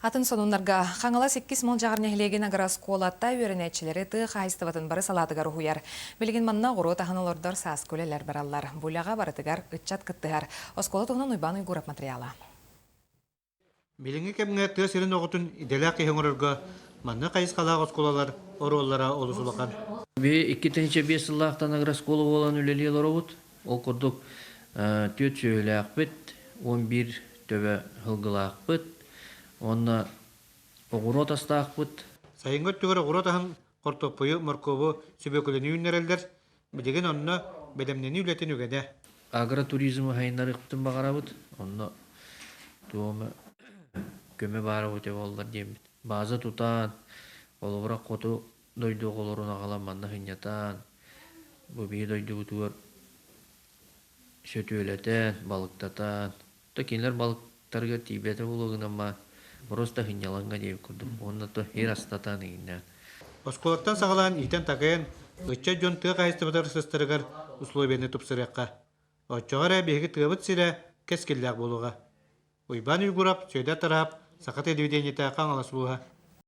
Атын сонуннарга Хаҥалас иккис Малдьаҕар нэһилиэгин агрооскуолата үөрэнээччилэри тыа хаһаайыстыбатын бары салаатыгар уһуйар. Билигин манна оҕуруот аһын олордор сааскы үлэлэр бараллар. Бу үлэҕэ барытыгар ыччат кыттыһар. Оскуола туһунан Уйбаан Уйгуров материала. Билиҥҥи кэмҥэ тыа сирин оҕотун идэлээх киһи оҥорорго маннык хайысхалаах оскуолалар оруоллара олус улахан. Биһи 2005 сыллаахтан агрооскуола буолан үлэлии олоробут. Ол курдук түөрт сүөһүлээхпит, 11 төбө сылгылаахпыт уонна оҕуруот астаахпыт. Сайыҥҥы өттүгэр оҕуруот аһын, хортуоппуйу, моркуобу, сүбүөкүлэни үүннэрэллэр. Билигин онно бэлэмнэнии үлэтин үгэнэ. Агротуризмы сайыннарыахпытын баҕарабыт. Онно туома көмө баара бу буоллар диэммит. Бааза тутаан, холобура хоту дойду оҕолорун аҕалан манна сынньатан, бу биһи дойдубутугар сөтүөлэтэн, балыктатан, то кинилэр балыктарыгар тиийбэтэ буолуо гынан баар, просто сынньалаҥҥа диэбит курдук уонна то ир астатан иҥнээн. Оскуолаттан саҕалаан иитэн-такайан, ыччат дьон тыа хаһаайыстыбатыгар сыстарыгар условиены тупсарыахха. Оччоҕо эрэ биһиги тыабыт сирэ кэскиллээх буолуоҕа. Уйбаан Уйгурап, Сүөдэр Тараап, Саха телевидениетэ, Хаҥалас улууһа.